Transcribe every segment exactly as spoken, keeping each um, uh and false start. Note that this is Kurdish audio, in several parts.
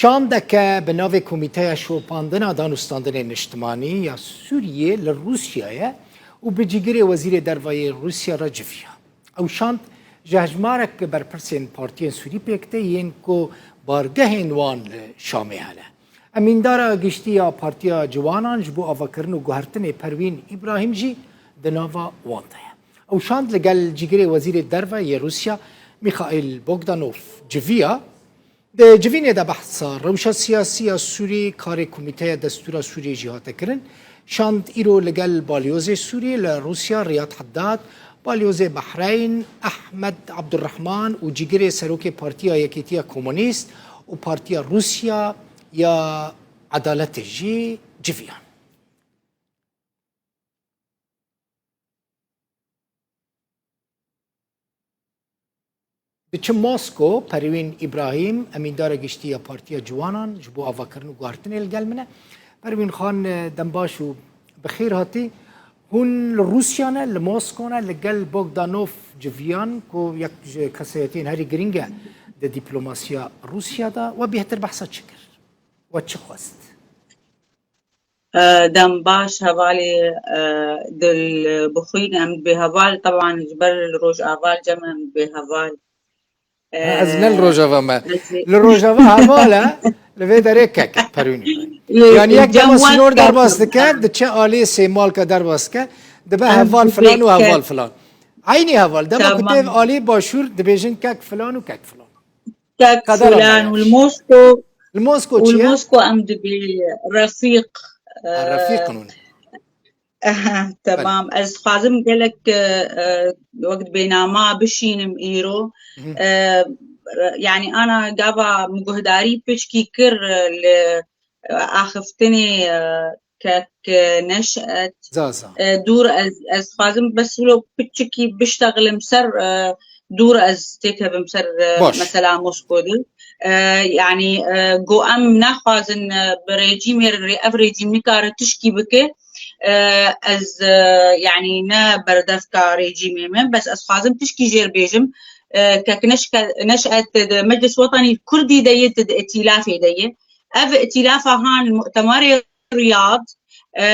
Şandeke bi navê Komîteya Şopandina Danûstandinê Niştimanî ya Sûriyê li Rûsyayê û bi cîgirê Wezîrê Derve yê Rûsya re civiya. Ew şand ji hejmarek berpirsên partiyên Sûrî pêk tê yên ku bargehên wan li Şamê hene. Emîndara giştî ya Partiya Ciwanan ji bo avakirin û guhertinê Perwîn Îbrahîm jî di nava wan de ye. Ew şand li gel cîgirê Wezîrê Derve yê Rûsya Mîxaîl Bogdanov civiya. Di civînê de behsa rewşa siyasî ya Sûrî, karê Komîteya Destûra Sûriyê jî hate kirin. Şand îro li gel balyozê Sûriyê li Rûsya Riyad Heddad, balyozê Behreyn Ehmed Abdurrahman û cîgirê serokê Partiya Yekîtiya Komunîst û Partiya Rûsya ya Edaletê jî civiyan. Diçe Mosko, Perwîn Îbrahîm, emîndara giştî ya Partiya Ciwanan, ji bo avakirin û guhertinê li gel min e. Perwîn Xan, e, dembaş û bi xêr hatî. Hûn li Rûsya ne, li Mosko ne, li gel Bogdanov civiyan, ku yek ji kesayetiyên herî girîng e di dîplomasiya Rûsya de. We bêhtir behsa çi kir? We çi xwest? E, dem baş hevalê, e, dil bixwîn em dibê heval, teban ji ber li Rojava li cem em dibê heval. E, Ha, ez ne li Rojava me. ez ê- Li Rojava heval e, li vê derê kek, Perwîn. Lê Yani yek cem dema wan sînor derbas dike, diçe alî Sêmalka derbas dike, dibe Em heval dibê filan û heval kek. filan. Eynî heval, dema ku Tamam. tê alî başûr dibêjin kek filan û kek filan. Kek Qedera filan me û li ya. Mosko, Li Mosko û çi li ye? Mosko em dibê refîq, Ha, e, refîq nûn. Aha, Belê. Temam. Ez dixwazim gelek, e, e, wek dibê nama bişînim îro. Mhm. E, yani ana gava min guhdarî piçkî kir, e, li, e, axiftinê, e, kek, e, Neşet. Zaza. E, dûr ez, ez dixwazim bes wilo piçikî biştexilim ser, e, dûr ez têkevim ser, e, Baş. mesela Mosko de. E, yani, e, go em naxwazin, e, bi rejîmê re, ev rejîm nikare tişkî bike. E, ez, e, yani ne berdevka rejîmê me, bes ez xwazim tişkî jêr bêjim. E, kek Neşke-, Neşet di Meclis Wetanî Kurdî de yê, di îtîlafê de yê. Ev îtîlafa han mu'temerê Riyad, e,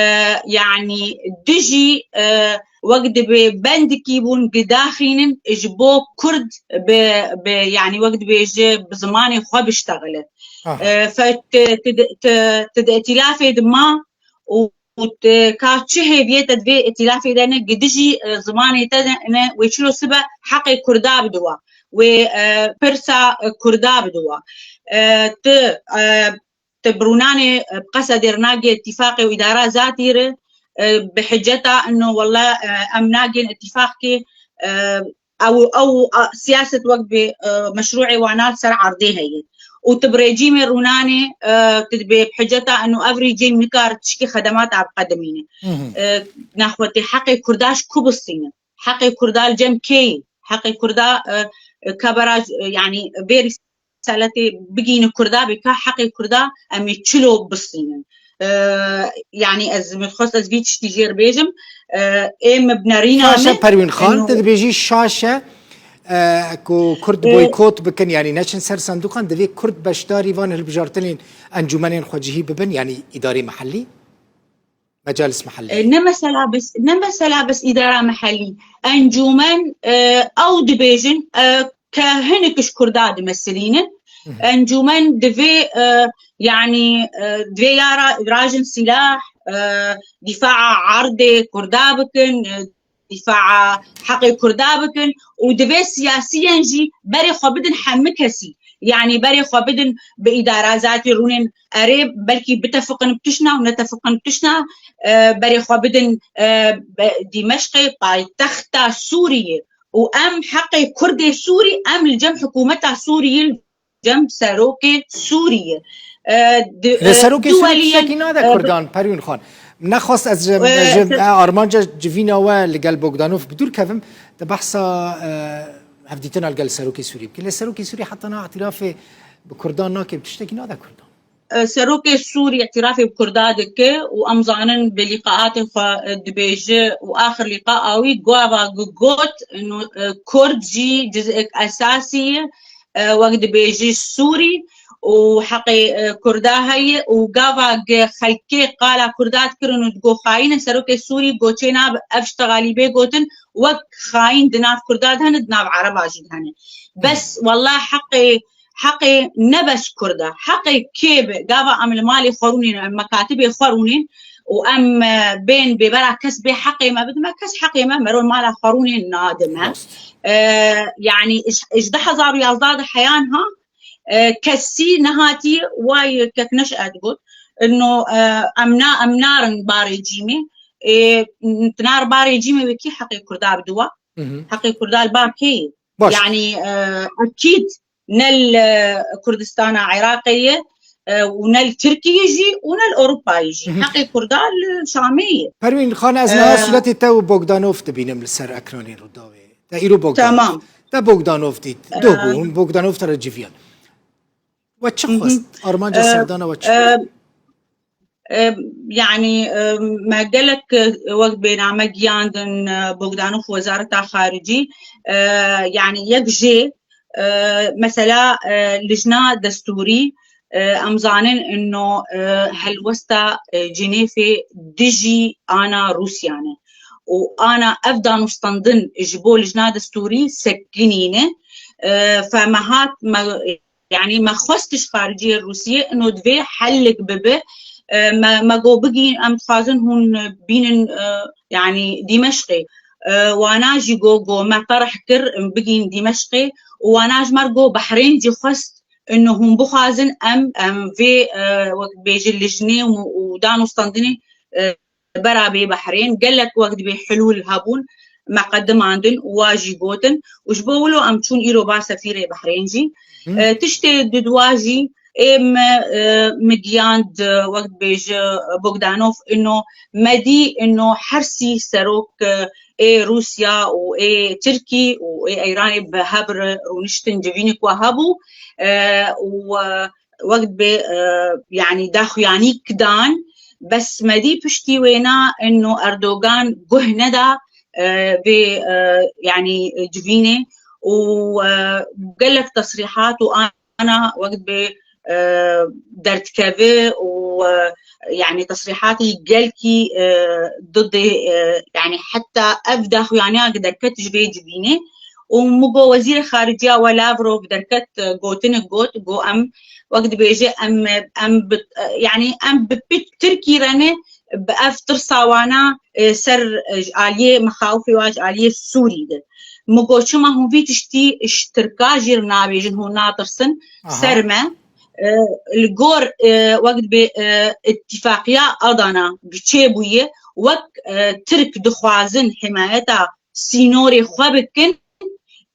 yani dijî, e, wek dibê bendikî bûn gidaxînin ji bo Kurd bi, bi, yani wek dibêje bi zimanê xwe biştexile. Aha. E, fe ti, ti, ti, ti di îtîlafê de ma û, û ti ka çi hêviyê te di vê îtîlafê de ne, gi dijî, e, zimanê te ne, ne, wê çilo sibe heqê Kurda bidiwa. Wê, e, pirsa, e, Kurda bidiwa. E, ti, e, Te bi rûnanê, e, bi qesedê re nagê îtîfaqê û îdara zatî re, e, bi hiceta ino wele, e, em nagên îtîfaqkê, e, ew, ew, a, siyaset wek bi, e, meşrûê wana li ser erdê heye. Û tu bi rejîmê rûnanê, e, tu dibê bi hiceta ino ev rejîm nikare tişkî xedemata biqedimîne. Hı hı. E, naxwe tê heqê Kurda ji ku bistîne? Heqê Kurda li cem kê ye? Heqê Kurda, e, e, ka bera, e, yani vê risaletê bigihîne Kurda bê, ka heqê Kurda em ê çilo bistînin. E, yani ez min xwest ez vî tiştî jêr bêjim. E, ê min bi nerîna Şaş e min, Perwîn Xan, eno tu dibêjî şaş e, e, ku Kurd E, boykot bikin, yani neçin ser sendûqan, divê Kurd beşdarî van hilbijartinên encûmenên xwecihî bibin, yani îdarê mehellî? Mecalis mehellî. E, ne mesela bes, ne mesela bes îdara mehellî. Encûmen, e, ew dibêjin, e, ke hinek ji Kurda dimesilînin. Hı hı. Encûmen divê, e, yani, e, divê ya ra-, rajin sîlah, e, dîfaa erdê Kurda bikin, e, dîfaa heqê Kurda bikin û divê siyasiyen jî berê xwe bidin hemû kesî. Yani berê xwe bidin bi îdara zatî rûnên erê, belkî bitefiqin bi tişna û netefiqin bi tişna, e, berê xwe bidin, e, be-, Dîmeşqê paytexta Sûriyê û em heqê Kurdê Sûrî em li cem hikûmeta Sûriyê li cem serokê Sûriyê. E, di, Lê e, serokê Sûrî duweliyên, tiştekî nade e, Kurdan, Perwîn Xan. Nexwest ez ji, e, ji, se- e, armanca civîna we li gel Bogdanov bi dûr kevim, di behsa, e, hevdîtina li gel serokê Sûrî bike. Lê serokê Sûrî heta niha îtirafê bi Kurdan nake, bi tiştekî nade Kurdan. E, serokê Sûrî îtirafê bi Kurda dike û em zanin bi lîqaatê xwe, e, dibêje û axir lîqaa wî gava got, ino, e, Kurd jî ciz'ek esasî ye, e, wek dibêjî Sûrî û heqê, e, Kurda heye û gava ge xelkê qala Kurda dikirin û digo xayîn e, serokê Sûrî go çê nabe ev ştegalî bê gotin, wek xayîn di nav Kurda de hene, di nav Ereba jî de hene. Bes wela heqê, heqê ne bes Kurda, heqê kê be, gava em li malê xwe rûnên, em mekatibê xwe rûnên û em, e, bên bêbera kes bê heqê me bidime, kes heqê me mero mala xwe rûnên nadime. Rast. E, yanî ji, ji du hezar û yazdeh de heyan ha, e, kesî nehatî way kek neş e digot. Ino, e, em na, em narin barê cîmê. E, tu nar barê cîmê wekî heqê Kurda bidiwa. Hı hı. Heqê Kurda li bar kê ye? Baş. Yanî, e, ekîd ne li Kurdistana Iraqê ye, e, û ne li Tirkiyê jî û ne li Ewropayê jî. Hı hı. Heqê Kurda li Şamê ye. Perwîn Xan, ez niha, e, sûretê te û Bogdanov dibînim li ser ekranê Rûdawê. Te îro Bogdanov. Tamam. Te Bogdanov dît. E, Duh bûn. Bogdanov te re civiyan. We çi, hı hı, xwest? Armanca, e, serdana we çi, e, bû? E, yanî, e, me gelek, e, wek bêname giyandin, e, Bogdanov Wezareta Xaricî, e, yanî yek jê, e, mesela, e, lijna destûrî, e, em zanin ino, e, helwesta, e, Cinêfê dijî ana Rûsya ne. Û ana ev danûstandin ji bo lijna destûrî sekinîne, e, fe me hat, me, yanî me xwest ji xariciyê Rûsiyê ino divê helek bibe. E, me, me got bigîn, em dixwazin hûn bînin, e, yanî Dîmeşqê. E, wana jî got, got me terh kir, em bigîn Dîmeşqê û wana ji me re got Behrên jî xwest ino hûn bixwazin em, em vê, e, wek bêjin lijnê û, û danûstandinê, e, bera bê Behrên, gelek wek dibê hilûl hebûn, me qedimandin û wa jî gotin. Û ji bo wilo em çûn îro ba sefîrê Behrên jî. Hı. E, tiştê didwa jî ê me, e, me giyand, e, wek dibêje Bogdanov, ino me dî ino her sî serok, e, ê Rûsya û ê Tirkî û ê Eyranê bi hev re rûniştin, civînek wa hebû, e, û, e, wek dibê, e, yanî daxuyanîk dan, bes me dî piştî wêna ino Erdogan guh neda, e, vê, e, yanî civînê û, e, gelek tesrîhat û ana wek dibê, e, derdikeve û, e, yanî tesrîhatî gelkî, e, didê, e, yanî heta ev daxuyaniya ki derket ji vê civînê û min got Wezîrê Xariciya we Lavrov derket, e, gotinik got, got em wek dibêje em, em bi, e, yanî em bi pît Tirkî re ne, bi ev tirsa wana, e, ser, e, ji aliyê mixawifê wa ji aliyê Sûrî de. Min got çima hûn vî tiştî ji Tirka jî re nabêjin, hûn natirsin, aha, ser me. E, li gor, e, wek dibê, e, îtîfaqiya Adana çêbûye, wek, e, Tirk dixwazin himayeta sînorê xwe bikin,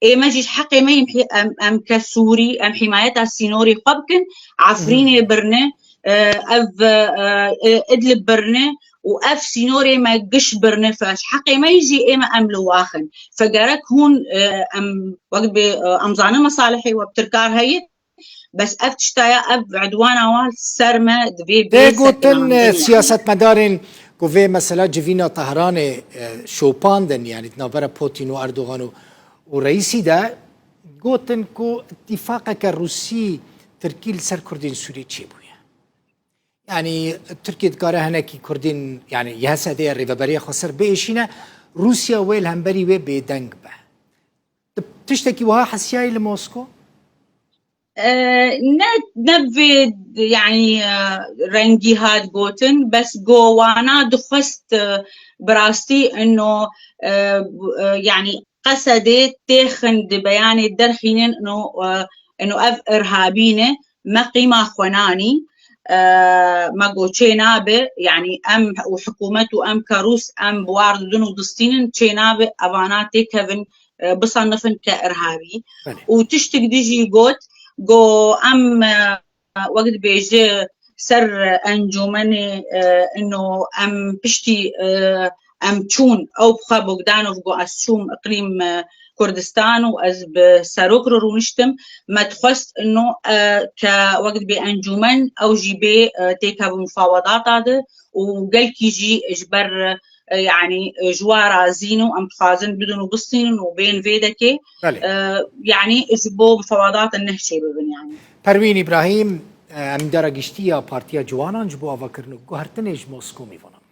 ê me jî ji heqê me yî em, em ke Sûrî, em himayeta sînorê xwe bikin, Efrînê, hı, birine, e, ev, e, e, Idlib birine û ev sînorê me giş birine, fe ji heqê me yî jî ê me em li waxin. Fe gerek hûn, e, em, wek dibê, e, em zanin mesalihê we bi Tirka re heye, bes ev tişta ya, ev edwana wa li ser me divê bê sekinandin, yanî. Tê gotin, e, siyasetmedarên ku vê mesela civîna Tehranê, e, şopandin, yanî di navbera Putin û Erdogan û, û Reîsî de, gotin ku îtîfaqeke Rûsî, Tirkî li ser Kurdên Sûriyê çêbûye. Yanî Tirkiye dikare hinekî Kurdên, yanî Y H S D'ye rêveberiya xweser biêşîne, Rûsya wê li hemberî wê bêdeng be. Tu tiştekî wiha hesiyayî li Mosko? E, ne, ne vê, yanî, e, rengî hat gotin, bes go wana dixwest, e, bi rastî ino, e, e, yanî Qesedê têxin di beyanê derxînin ino, e, ino ev irhabî ne, me qîma xwe nanî, e, me got çê nabe, yanî em û hikûmet û em ke Rûs em bi war didin û distînin, çê nabe evana têkevin, e, bisanifin ke irhabî. Belê. Û tiştik dî jî got, got em, e, wek dibêje ser encûmenê, e, ino em piştî, e, em çûn, ew bi xwe Bogdanov got ez çûm iqlîm, e, Kurdistan û ez bi serok re rûniştim. Me dixwest ino, e, ke wek dibê encûmen ew jî bê, e, têkevin mufawedata de û gelkî jî ji ber, e, e, yanî, e, ji we razî ne û em dixwazin bidin û bistînin û bên vê dekê, Belê. e, yanî ji bo mifewadatên Nehçê bibin, yanî. Perwîn Îbrahîm, e, Endara Giştî ya Partiya Ciwanan ji bo avakirin û guhertinê ji Moskow, mêvanan.